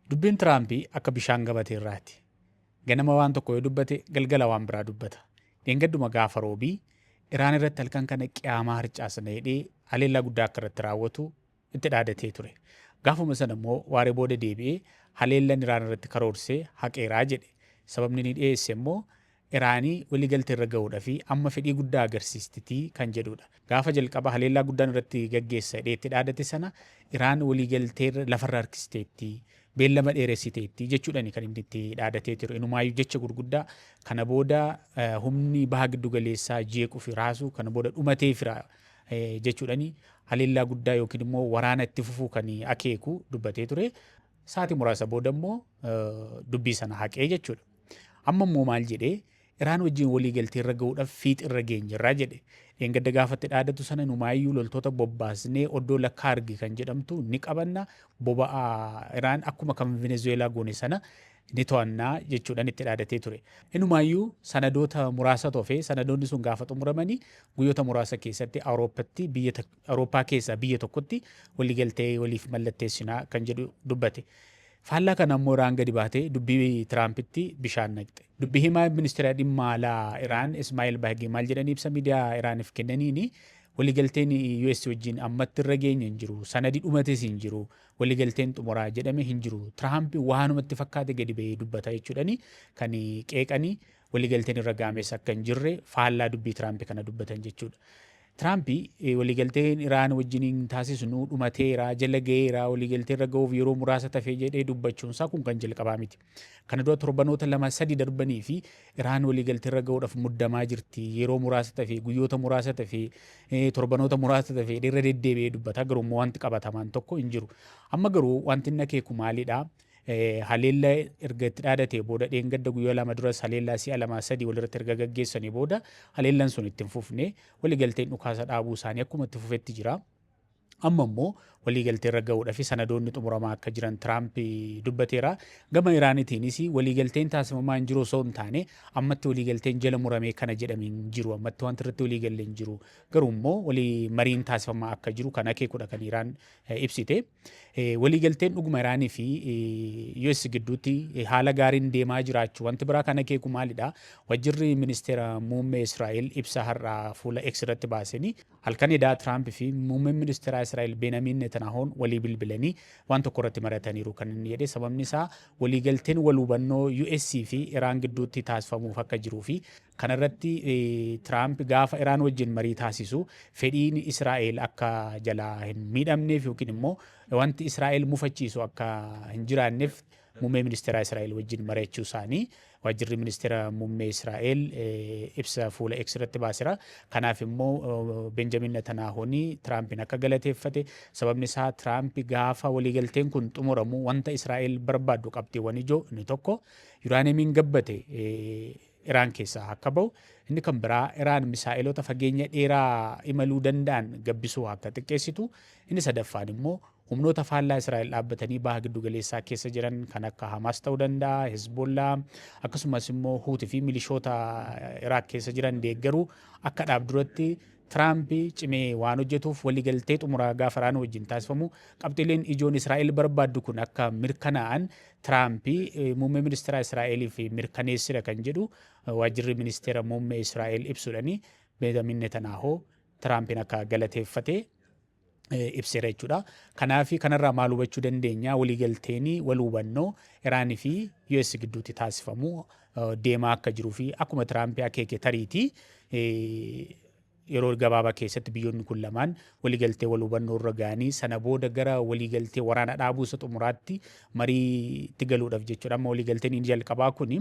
Dubbiin Tiraamp akka bishaan gabatee irraati. Ganama waan tokko yoo dubbate, galgala waan biraa dubbata. Dheengadduma gaafa Roobii Iraan irratti halkan kana qiyaamaa harcaasna jedhee haleellaa guddaa akka irratti raawwatu itti dhaadatee ture. Gaafuma sana immoo waaree booda deebi'ee haleellan Iraan irratti karoorsee haqeeraa jedhe. Sababni inni dhiyeesse immoo Iraanii waliigaltee irra gahuudhafi amma fedhii guddaa agarsiistiti kan jedhudha. Gaafa jalqaba haleellaa guddaan irratti gaggeessa jedhee itti dhaadate sana Iraan waliigalteerra lafarra harkisteetti, beellama dheeressiteetti jechuudhani kan inni itti dhaadatee ture. Inumaayyuu jecha gurguddaa kana booda humni baha giddu galeessaa jeequu fi raasuu kana booda dhumatee fira jechuudhani haleellaa guddaa yookiin immoo waraana itti fufuu kan akeeku dubbatee ture. Sa'aatii muraasa booda immoo dubbii sana haqee jechuudha. Amma immoo maal jedhee? Iraan wajjin walii galtee irra gahuudhaaf fiixi irra geenyerra jedhe. Dheengadda gaafa itti dhaadatu sana numaayyuu loltoota bobbaasnee oddoola Kaargi kan jedhamtu ni qabanna, boba'aa Iraan akkuma kan Venezuweelaa goone sana ni to'anna jechuudhaan itti dhaadatee ture. Inumaayyuu sanadoota muraasatu hafe, sanadoonni sun gaafa xumuramanii guyyoota muraasa keessatti Awurooppatti biyya Awurooppaa keessaa biyya tokkotti waliigaltee waliif mallatteessina kan jedhu dubbate. Faallaa kana ammoo Iraan gadi baatee dubbii Tiraampitti bishaan naqxe. Dubbi himaan ministeera dhimma alaa Iraan Ismaa'eel Baahgii maal jedhanii ibsa miidiyaa Iraaniif kennaniini, waliigalteen US wajjin ammatti irra geenye hin jiru, sanadi dhumates hin jiru, waliigalteen xumuraa jedhame hin jiru. Tiraamp waanuma itti fakkaate gadi bahee dubbata jechuudhani kan qeeqanii, waliigalteen irra ga'ames akka hin jirre faallaa dubbii Tiraamp kana dubbatan jechuudha. Tiraamp waliigalteen Iraan wajjiniin taasisnu dhumateera, jala ga'eera, waliigaltee irra ga'uuf yeroo muraasa tafee jedhee dubbachuun isaa kun kan jalqabaa miti. Kana dura torbanoota 2, 3 darbanii fi Iraan waliigaltee irra ga'uudhaaf muddamaa jirti, yeroo muraasa tafee, guyyoota muraasa tafee, torbanoota muraasa tafee irra deddeebi'ee dubbata. Garuu immoo wanti qabatamaan tokko hin jiru. Amma garuu wanti inni akeeku maalidha? Haleella erga itti dhaadatee booda, dheengadda guyyaa 2 duras haleellaa si'a 2, 3 walirratti erga gaggeessanii booda, haleellaan sun itti hin fufne, waliigalteen dhukaasa dhaabuu isaanii akkuma itti fufetti jira. Amma immoo waliigaltee irra gahuudhaaf sanadoonni xumuramaa akka jiran Tiraamp dubbateera. Gama Iraanitiinis waliigalteen taasifamaa hin jiru osoo hin taane, ammatti waliigalteen jala muramee kana jedhame hin jiru. Ammatti wanti irratti waliigalle hin jiru. Garuu immoo walii mariin taasifamaa akka jiru kan akeekudha kan Iraan ibsite. Waliigalteen dhuguma Iraanii fi US gidduutti haala gaariin deemaa jiraachuu wanti biraa kan akeeku maalidha? Wajjirri ministeera muummee Israa'el ibsa har'aa fuula X irratti baasanii, halkan edaa Tiraamp fi muummeen ministeera Israa'el Beenamiin Netanahoon walii bilbilanii waan tokko irratti mari'ataniiru kan inni jedhe. Sababni isaa waliigalteen wal hubannoo US fi Iraan gidduutti taasifamuuf akka jiruu fi kanarratti Tiraamp gaafa Iraan wajjin marii taasisu fedhiin Israa'el akka jalaa hin miidhamneef yookiin immoo wanti Israa'el mufachiisu akka hin jiraanneef muummee ministeera Israa'el wajjin mari'achuu isaanii waajjirri ministeera muummee Israa'el ibsa fuula X irratti baaseera. Kanaaf immoo Benjamin Netanyahuun Tiraampiin akka galateeffate, sababni isaa Tiraamp gaafa waliigalteen kun xumuramu wanta Israa'el barbaaddu qabxiiwwan ijoo inni tokko yuraaniyeemiin gabbate Iraan keessaa akka bahu, inni kan biraa Iraan misaa'eloota fageenya dheeraa imaluu danda'an gabbisuu akka xiqqeessitu, inni sadaffaan immoo humnoota faallaa Israa'el dhaabbatanii baha giddugaleessaa keessa jiran kan akka Hamaas ta'uu danda'a, Hezbollaa, akkasumas immoo Huutii fi milishoota Iraaq keessa jiran deeggaruu akka dhaabduratti Tiraamp cimee waan hojjetuuf, waliigaltee xumuraa gaafa Iraan wajjin taasifamu qabxiileen ijoon Israa'el barbaaddu kun akka mirkanaa'an Tiraamp muummee ministeera Israa'eliif mirkaneessira kan jedhu waajjirri ministeera muummee Israa'el ibsuudhani Benjamin Netanyahu Tiraampiin akka galateeffate ibseera jechuudha. Kanaaf kanarraa maal hubachuu dandeenya? Waliigalteen wal hubannoo Iraanii fi US gidduutti taasifamu deemaa akka jiruu fi akkuma Tiraamp akeeke tariitii yeroo gabaabaa keessatti biyyoonni kun lamaan waliigaltee wal hubannoo irra ga'anii sana booda gara waliigaltee waraana dhaabuu isa xumuraatti mariitti galuudhaaf jechuudha. Amma waliigalteen inni jalqabaa kuni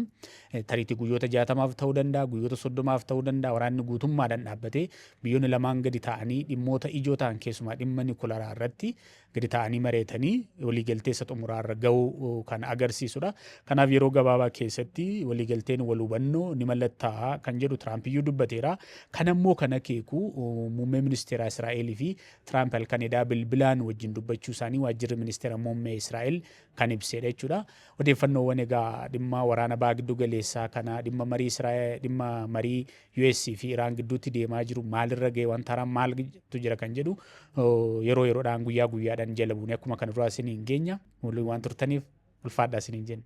tariitii guyyoota 60f ta'uu danda'a, guyyoota 30f ta'uu danda'a. Waraanni guutummaadhaan dhaabbatee biyyoonni lamaan gadi ta'anii dhimmoota ijoo ta'an, keessumaa dhimma nikularaa irratti gadi ta'anii mari'atanii waliigaltee isa xumuraa irra ga'uu kan agarsiisudha. Kanaaf yeroo gabaabaa keessatti waliigalteen wal hubannoo ni mallattaa'a kan jedhu Tiraamp iyyuu dubbateera. Kana immoo kan akeeku muummee ministeera Israa'elii fi Tiraamp halkan edaa bilbilaan wajjin dubbachuu isaanii waajjirri ministeera muummee Israa'el kan ibsedha jechuudha. Odeeffannoowwan egaa dhimma waraana baha giddu galeessaa kana, dhimma marii Israa'el, dhimma marii US fi Iraan gidduutti deemaa jiru maalirra ga'e, wanta haaraan maaltu jira kan jedhu yeroo yeroodhaan, guyyaa guyyaadhaan jala buunee akkuma kana duraa isiniin geenya. Waliin waan turtaniif Ulfaadhaa isiniin jenna.